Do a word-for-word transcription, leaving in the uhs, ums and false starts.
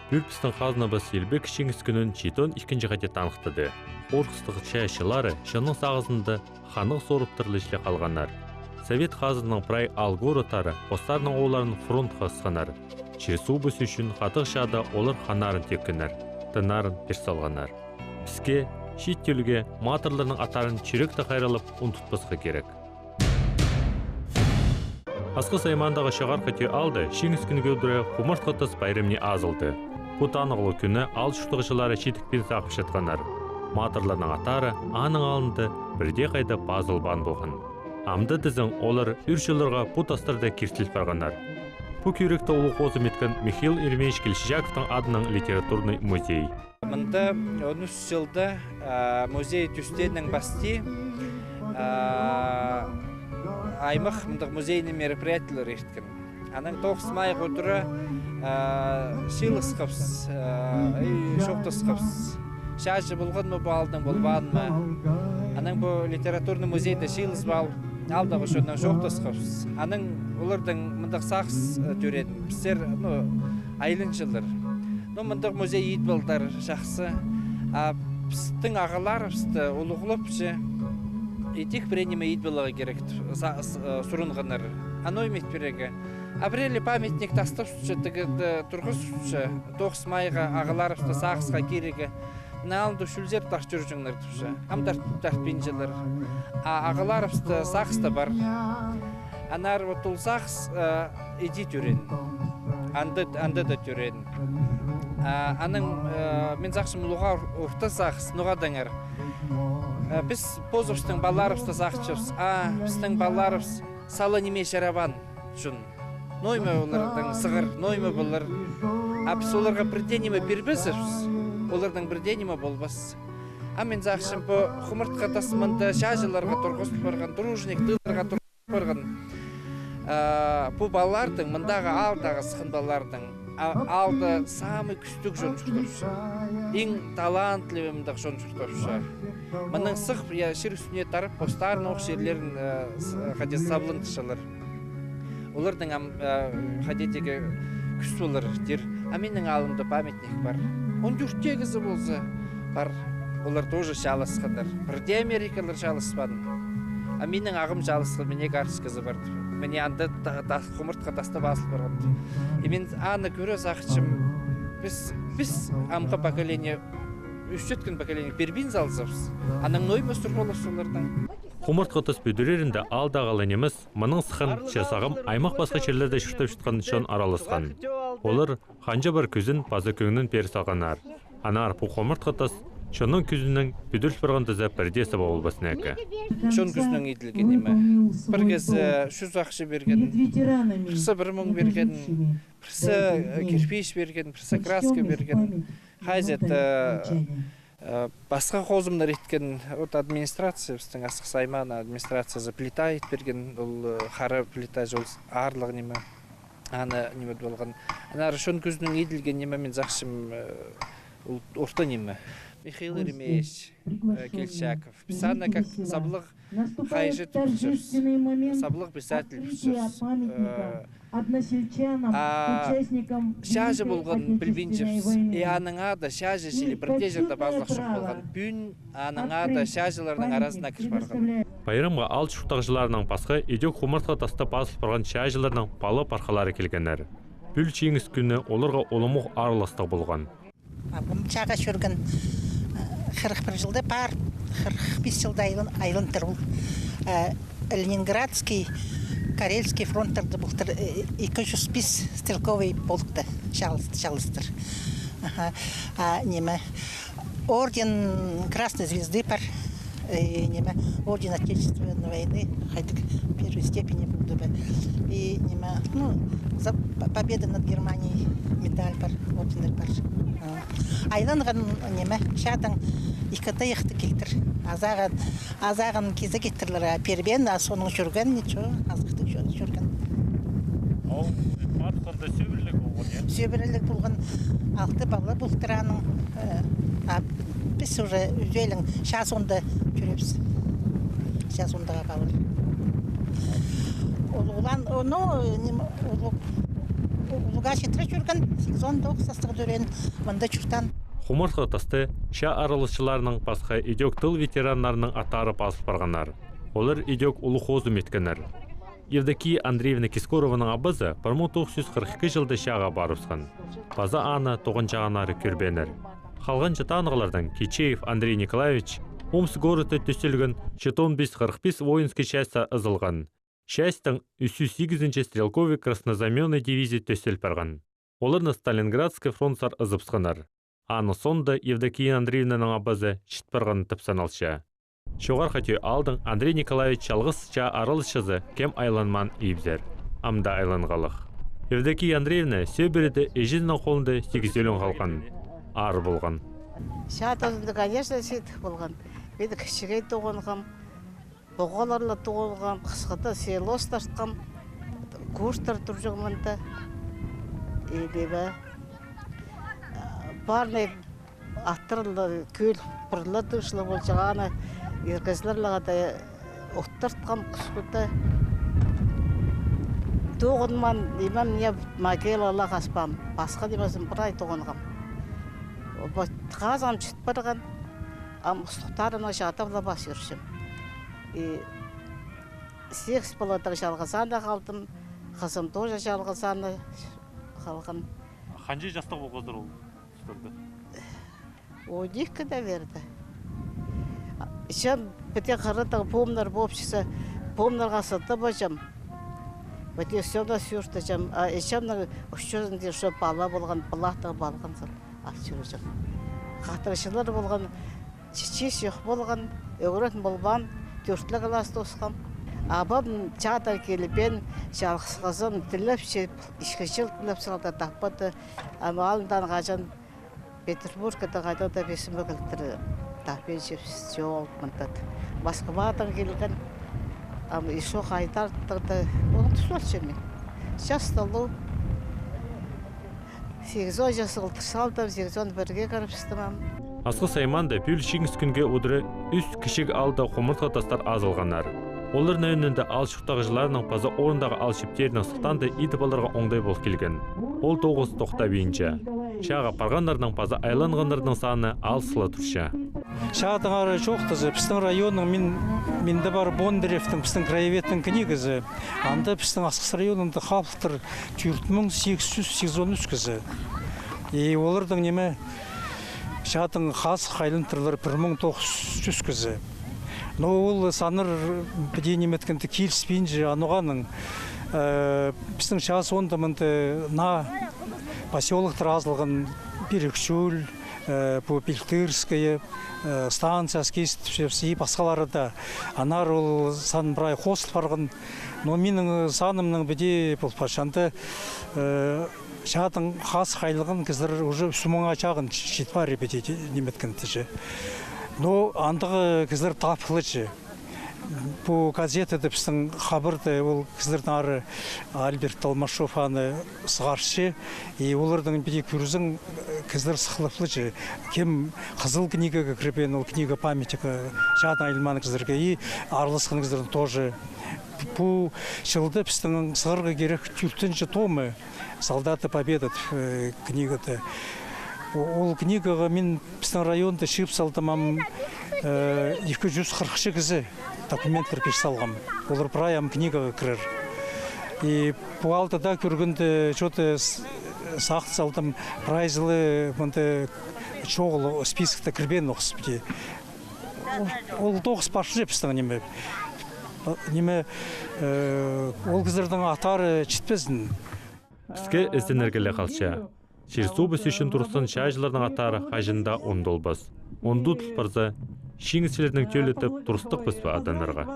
Пӱӱл пістің хазынабыс Илбек Чиңіс кӱнін читон ікінҷі хати таныхтады. Хорғыстығ чаа чыллары чонның сағызында ханнығ сорыптар ла чіли халғаннар. Совет хазынаның прай аал городтары постарының оолларын фронтха ысханнар. Че субыс ӱчӱн хатығ чаада олар ханнарын тӧккеннер, тыннарын пир салғаннар. Піске, чиит тӧлге, матырларның аттарын чӱректе хайраллап ундутпасха кирек. Асхыс аймаандағы Чоғархы Тӧӧ аалда Чиңіс кӱнге удура Хумартхы Тас пайрамны азылды. Пу танығлығ кӱнні аал чуртағҷылары чидікпин сағып чатханнар. Матырларның аттары аның алнында пірдее хайда пазылбаан полған. Амды тізең, олар ӱр чылларға пу тастарда киртіл парғаннар. Пу кӧрікті улуғ хозым иткен Михаил Еремеевич Кильчичаковтың адынаң литературный музей. Мында он ӱс чылда, а, музей тӧстееннең пасти, а, аймах мындағ музейный мероприятиелер ирткен. Анаң тоғыс майға удура, а, чыылысхабыс, а, и чоохтасхабыс. Чааҷы полған ма пу аалдаң, полбаан ма. Анаң пу литературный музейде чыылызып ал, аалдағы чоннаң чоохтасхабыс. Анаң олардаң мындағ сағыс, э, тӧреен. Пістер, ну, айланҷылар. Ну, мындағ музей ит полар чахсы. А пістің ағаларыбысты улуғлапча, идӧк пірее ниме ит поларға кирек, са-, с-, э, сурынғаннар. А ноо ниме ит пирерге. А пірее ле памятник тастап сутча, тігі, т-, турғызып сутча, тоғыс майға ағаларыбысты сағысха кирерге. Мына алында чӱлзер тартып чӧрҷеңнер тіпче. Ам тарт-, тартпинчалар. А ағаларыбыста сағыста пар. Аннаңар вот ол сағыс, э, иди тӧреен. Анда, анда даа тӧреен. А, анаң, э, мин сағынчам, улуғ ор-, орта сағыс, ноға таңар. Э, піс позыбыстың палаларыбысты сағынчабыс. А пістің палаларыбыс сала ниме чарабаан чон. Ноо ниме олардаң сығар, ноо ниме полар. А піс оларға пірдее ниме пирбезебіс, олардаң пірдее ниме полбас. А мин сағынчам, пу Хумартхы Тас мында чааҷыларға турғызыл парған, тружник тылларға турғызыл парған. А, пу палаларның, мындағы аалдағы сыххан палаларның, а, аалда самый кӱстіг чон чуртапча. Иң талантливый мындағ чон чуртапча. Мыннаң сығып, я, чир ӱстӱне тарап, постарының ох чирлерін, э, с-, хайди сабландырчалар. Оларның ам, э, хайди тігі кӱс полар тир. А минің аалымда памятник пар. Он тӧртте кізі полза пар. Олар тоже чааласханнар. Пірдее Америкалар чааласпаан. А минің ағам чааласхан, минің карточказы пар. Мына анда та-, та-, Хумартхы Таста пазыл парған. И мин аны кӧре сағынчам, піс, піс амғы поколение, ӧсчеткен поколение пирбин салзабыс. Анаң ноо ниме сурғалар олардаң. Хумартхы Тас пӱдірерінде аалдағы ла нимес, мының сыххан чазағым аймах пасха чирлерде чуртап чатхан чон араласхан. Олар ханҷа пар кӱзін паза кӧңнін пеер салғаннар. Аннаңар пу Хумартхы Тас чонның кӱзінең пӱдіріл парған тізе пірдее саба полбас неке. Чон кӱзінең иділген ниме. Пір кізі чӱс ахча пирген, пірсі пір муң пирген, пірсі, э, кирпич пирген, пірсі краска пирген. Хайзы, э, э, пасха хозымнар иткен, вот администрация, пістің Асхыс аймааны администрациязы плита ит пирген, ол, э, хара плита, ол аарлығ ниме. Аны ниме полған. Аннаңар чон кӱзінең иділген ниме, мин сағынчам, э, ол орта ниме. Михаил Еремеевич, э, Кильчичаков. Піс аны как саблығ хайҷы тіп пілчебіс. Саблығ писатель пілчебіс. Э, а чааҷы полған пілбинчебіс. И аның ады чааҷы чіли пірдее чирде пазылах чох полған. Пӱӱн аның ады чааҷыларның аразына кір парған. Пайрамға аал чуртағҷыларынаң пасха идӧк Хумартхы Таста пазыл парған чааҷыларның пала-пархалары килгеннер. Пӱӱл Чиңіс кӱні оларға уламох араластығ полған. А пу чааға чӧрген, э, хырых пір чылда пар, хырых пис чылда айлан-, айландыр ол. Э, Ленинградский, Карельский фронттарда полтыр, э, ікі чӱс пис стрелковый полкта чаалас-, чааластыр. Аха. А ниме, орден Красной Звезды пар, э, ниме, орден Отечественной войны, хайдағ первой степени полды ба. И ниме, ну, за п-, победа над Германией медаль пар, орденнер пар. А. Айланған ниме, чаадаң ікі тайахты килтір. Азағын, азағын кизек иттірлер, а пирбеен, а соонаң чӧрген, ничего, азыхтығ чӧ-, чӧрген. Ол пар хырда сӧбіреліг полған, я? Сӧбіреліг полған, алты пала полтыр аның, э, а піс уже ӱзӧлең чаа соонда чӧребіс. Чаа соонда палар. Ол улан, о, ну, ниме, улуғ, улуғ читіре чӧрген, Тоғыс састығ тӧреен, мында чуртаан. Хумартхы Тасты чаа араласчыларының пасха идӧк тыл ветераннарының аттары пазыл парғаннар. Олар идӧк улуғ хозым иткеннер. Евдокия Андреевна Кискорованың абазы пір муң тоғыс чӱс хырых ікі чылда чааға парыбысхан. Паза аны туған чағыннары кӧрбееннер. Халғанҷы танығлардаң Кичеев Андрей Николаевич Омск городта тӧстелген читон пис хырых пис воинский частьта ызылған. Частьтың ӱс чӱс сигізінҷі стрелковый краснознаменный дивизия тӧстел парған. Оларны Сталинградский фронтсар ызыбысханнар. Аның соонда Евдокия Андреевнаның абазы чіт парған тіп саналча. Чоғархы Тӧӧ аалдың Андрей Николаевич чалғыс чаа араласчызы кем айланмаан ибзер. Ам даа айланғалах. Евдокия Андреевна сӧбіреде іҷезінің холында сигіс ӧлең халған. Аар полған. Чаа тузында, конечно, сидік полған. Мин кічіг туғанғам, поғаларла туғанғам, хысхыда силос тартхам, курстар турҷаң мында. Или бе, парный аттарла кӧл пырлы тышлы полҷаң, аны ир кізілерге дее оттыртхам кӱскӱде. Туғанмаан нимем, не могилалар хазбаам. Пасха нимезін прай туғанғам. Вот хазам чіт парған, ам устухтарымны чадап ла пас чӧрчем. И сигіс паладаң чалғызаан халдым, хызым тоже чалғызаан халған. Ханҷа частығ полғазар ол тустарда? Он ікі, наверное. Чем піти хырыда пуумнар полчаза, пуумнарға сыдып парчам. Піти сӧмнер сӱртіҷем. А іҷемнің ӱс чӱзінде, что пала полған, палатаға полған сал, ап чӧрҷем. Хатырҷылар полған, чиис чох полған, ӱгрен полбаан, тӧртінҷі класс тоосхам. Абам чаадаң килбеен, чалғыс хызын тілепче, ікі чыл тілеп салды, таппады. Ам алнындаң хаҷан Петербургта хайдаң-да письмо килтір, таппинчабыс, чоғыл мында. Москвадаң килген, ам ещё хайдағ-да, оңдап салчам мин. Частығ ол. Сигізон час олтыр салдым, сигізон пірге кірібістім ам. Асхыс аймаанда пӱӱл Чиңіс кӱнге удура ӱс кічіг аалда хумартхы тастар азылғаннар. Оларның ӧӧнінде аал чуртағҷыларының паза орындағы аал чиптерінің сылтаанда идіп аларға оңдай пол килген. Ол тоғыс тохтабинча. Чааға парғаннарның паза айланғаннарның саны алыс ла турча. Чаадаңар чоохтаза, пістің районның, мин, минде пар Бондаревтің, пістің краеведтің книгазы. Анда пістің Асхыс районында хабылтыр тӧрт муң сигіс чӱс сигізон ӱс кізі. И оларның, ниме, чаадаң хазых айландырлар пір муң тоғыс чӱс кізі. Но ол саннар піди, ниме иткенде, киліспинче, а ноға аның, э, пістің чаа соонда мында наа посёлоктар азылған: Пирікчӱл, э, пу Пилтырское, э, станция Аскиз тіпчебіс, и пасхалары даа. Аннаңар ол сан прай хозыл парған. Но минің санымнаң піди пол парча, анда, э, чаадаң хазых айланған кізілер уже ӱс муңға чағын чит парир піди, ниме иткенде чи. Но андағ кізілер тапчалар чи. Пу газетада, пістің хабарда ол кізілернің ары Альберт Толмашов аны сығарча, и оларның піди кӧрзең, кізілер сыхлаплар чи. Кем Хызыл книгага кірбеен, ол книга памятника, чаадаң айланмаан кізілерге, и араласхан кізілернің тоже. Пу чылда пістің сығарға кирек тӧртінҷі томы «Солдаты Победы», э, книгада. О-, ол книгаға мин пістің районда чыып салдым ам, э, ікі чӱс хырыхча кізі документтер пир салғам. Олар прай ам книгаға кірер. И пу аалда даа кӧргенде, чё-то с-, сағын салдым, прайзылары мында чоғыл, спискта кірбеен ох піди. Ол, ол тоғыс парча пістің, ниме. Ниме, э, ол кізілернің аттары читпезін. Піске ізенерге ле халча. Чир-суубыс ӱчӱн турысхан чааҷыларның аттары хаҷан даа ундулбас. Ундутыл парза, чиңісчілернің тӧлі тіп турыстыхпыс па аданарға?